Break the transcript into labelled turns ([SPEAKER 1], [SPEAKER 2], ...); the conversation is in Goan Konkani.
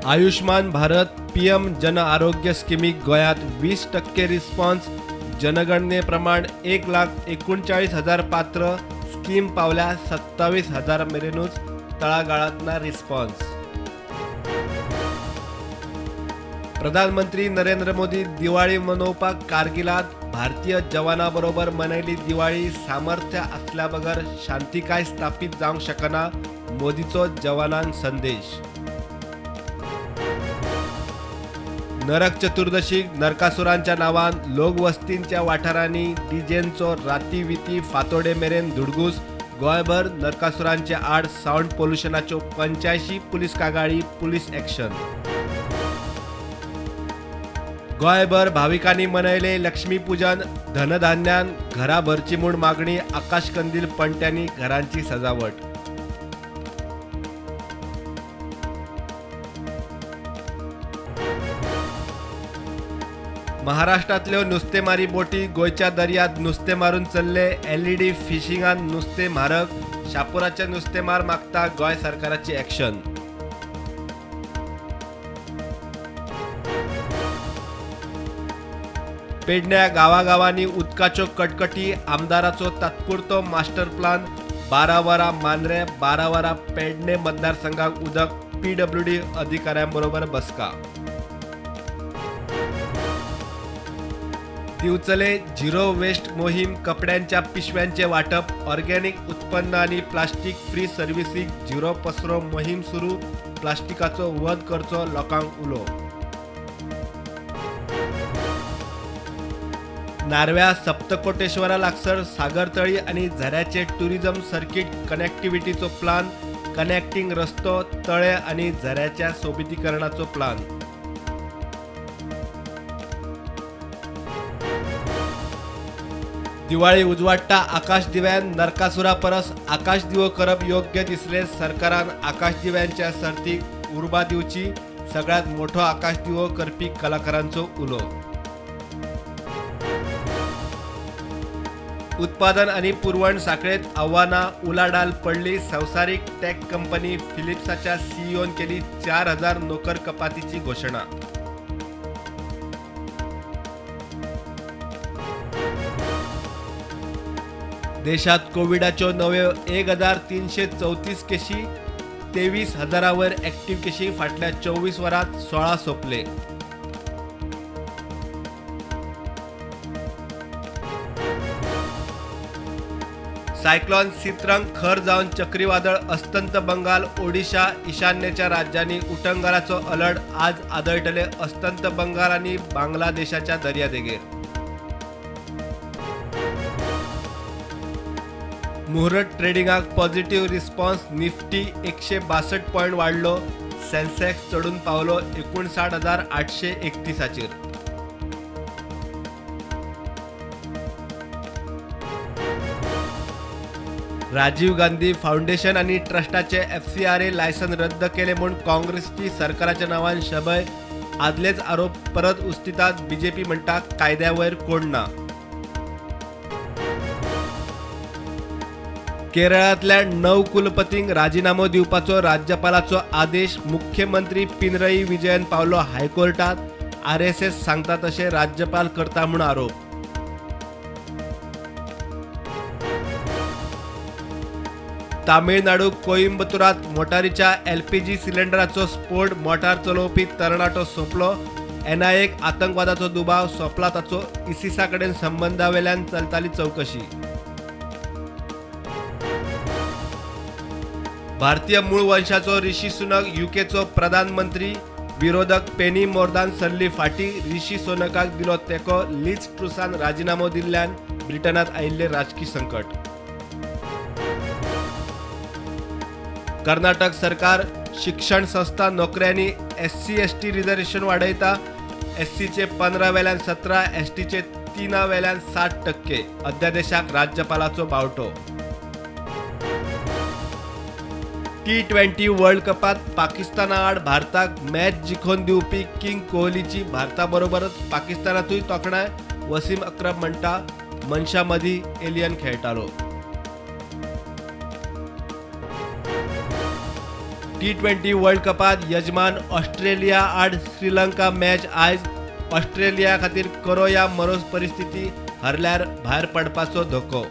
[SPEAKER 1] आयुष्मान भारत पीएम जन आरोग्य स्किमीक गोंयांत 20% रिस्पॉन्स. जनगणने प्रमाण 1,39,000 पात्र. स्कीम पावल्या 27,000 मेरेनूच. तळागाळांत ना रिस्पॉन्स. प्रधानमंत्री नरेंद्र मोदी दिवाळी मनोवपाक कारगिलांत. भारतीय जवानां बरोबर मनयली दिवाळी. सामर्थ्य आसल्या बगर शांतिकाय स्थापीत जावंक शकना, मोदीचो जवानांक संदेश. नरक चतुर्दशीक नरकासुरांच्या नांवान लोकवस्तींच्या वाठारांनी डीजेंचो राती विती फातोडे मेरेन धुडगूस. गोंयभर नरकासुरांचे आड सावंड पोल्युशनाच्यो 85 पुलीस कागाळी. Police action. गोंयभर भाविकांनी मनयले लक्ष्मीपूजन. धनधान्यान घरा भरची म्हूण मागणी. आकाशकंदील पणट्यांनी घरांची सजावट. महाराष्ट्रांतल्यो नुस्तेमारी बोटी गोंयच्या दर्यांत नुस्तें मारून चल्ले. एलईडी फिशिंगान नुस्तें म्हारग. शापोराचे नुस्तेमार मागता गोंय सरकाराची ॲक्शन. पेडण्या गांवागांवांनी उदकाच्यो कटकटी. आमदाराचो तात्पुरतो मास्टर प्लान. 12 वरां मांद्रें, 12 वरां पेडणे मतदारसंघाक उदक. पीडब्ल्यूडी अधिकाऱ्यांबरोबर बसका. दिवचले झिरो वेस्ट मोहीम. कपड्यांच्या पिशव्यांचे वाटप. ऑर्गेनिक उत्पन्न आनी प्लास्टीक फ्री सर्विसीक झिरो पसरो मोहीम सुरू. प्लास्टिकाचो वध करचो लोकांक उलो. नार्व्या सप्तकोटेश्वरा लागसर सागरतळी आनी झऱ्याचे टुरिझम सर्किट कनेक्टिव्हिटीचो प्लान. कनेक्टिंग रस्तो, तळे आनी झऱ्याच्या सोबितीकरणाचो प्लान. दिवाळी उजवाडटा आकाश दिव्यान. नरकासुरा परस आकाश दिवो करप योग्य दिसले. सरकारान आकाश दिव्यांच्या सर्तीक उर्बा दिवची. सगळ्यात मोठो आकाश दिवो करपी कलाकारांचो उलो. उत्पादन आनी पुरवण साखळेत आव्हानां उलाढाल पडली. संवसारीक टॅक कंपनी फिलिप्साच्या सीईओन केली 4,000 नोकर कपातीची घोशणा. देशात कोविडाच्यो नव्यो 1,334 केशी. 23,000 वयर ॲक्टिव्ह केशी. फाटल्या 24 वरांत 16 सोंपले. सायक्लॉन सित्रंग खर जावन चक्रीवादळ अस्तंत बंगाल, ओडिशा, ईशान्येच्या राज्यांनी उटंगाराचो अलर्ट. आज आदळटले अस्तंत बंगाल आनी बांगलादेशाच्या दर्यादेगेर. मुहूर्त ट्रेडिंगाक पॉझिटिव्ह रिस्पॉन्स. निफ्टी 162 पॉयंट वाडलो. सेन्सेक्स चडून पावलो 59,831. राजीव गांधी फाउंडेशन आनी ट्रस्टाचे एफसीआरए लायसन रद्द केले म्हूण काँग्रेसची सरकाराच्या नांवान शबय. आदलेच आरोप परत उस्तितात. बीजेपी म्हणटा कायद्या वयर कोण ना. केरळांतल्या 9 कुलपतींक राजिनामो दिवपाचो राज्यपालाचो आदेश. मुख्यमंत्री पिनरई विजयन पावलो हायकोर्टात. आरएसएस सांगता तशें राज्यपाल करता म्हूण आरोप. तामिळनाडू कोइंबतुरात मोटारीच्या एलपीजी सिलिंडराचो स्फोट. मोटार चलोवपी तरणाटो सोंपलो. एनआयएक आतंकवादाचो दुबाव. सोंपला ताचो इसिसा कडेन संबंदावेल्यान चलताली चवकशी. भारतीय मूळ वंशाचो ऋषी सुनक युकेचो प्रधानमंत्री. विरोधक पेनी मोर्दान सरली फाटी. ऋषी सुनकाक दिलो तेंको. लिज ट्रुसान राजिनामो दिल्ल्यान ब्रिटनांत आयिल्लें राजकी संकट. कर्नाटक सरकार शिक्षण संस्था नोकऱ्यांनी एससी एसटी रिझर्वेशन वाडयता. एससीचे 15 वेल्यान 17, एसटीचे 3 वेल्यान 60%. अध्यादेशाक राज्यपालाचो बावटो. T20 world कपात पाकिस्ताना आड भारताक मॅच जिखोवन दिवपी किंग कोहलीची भारताबरोबरच पाकिस्तानातूय तोखणाय. वसीम अक्रम म्हणटा मनशा मदीं एलियन खेळटालो. T20 world कपात यजमान ऑस्ट्रेलिया आड श्रीलंका मॅच आयज. ऑस्ट्रेलिया खातीर करो या मरोस परिस्थिती, हरल्यार भायर पडपाचो धोको.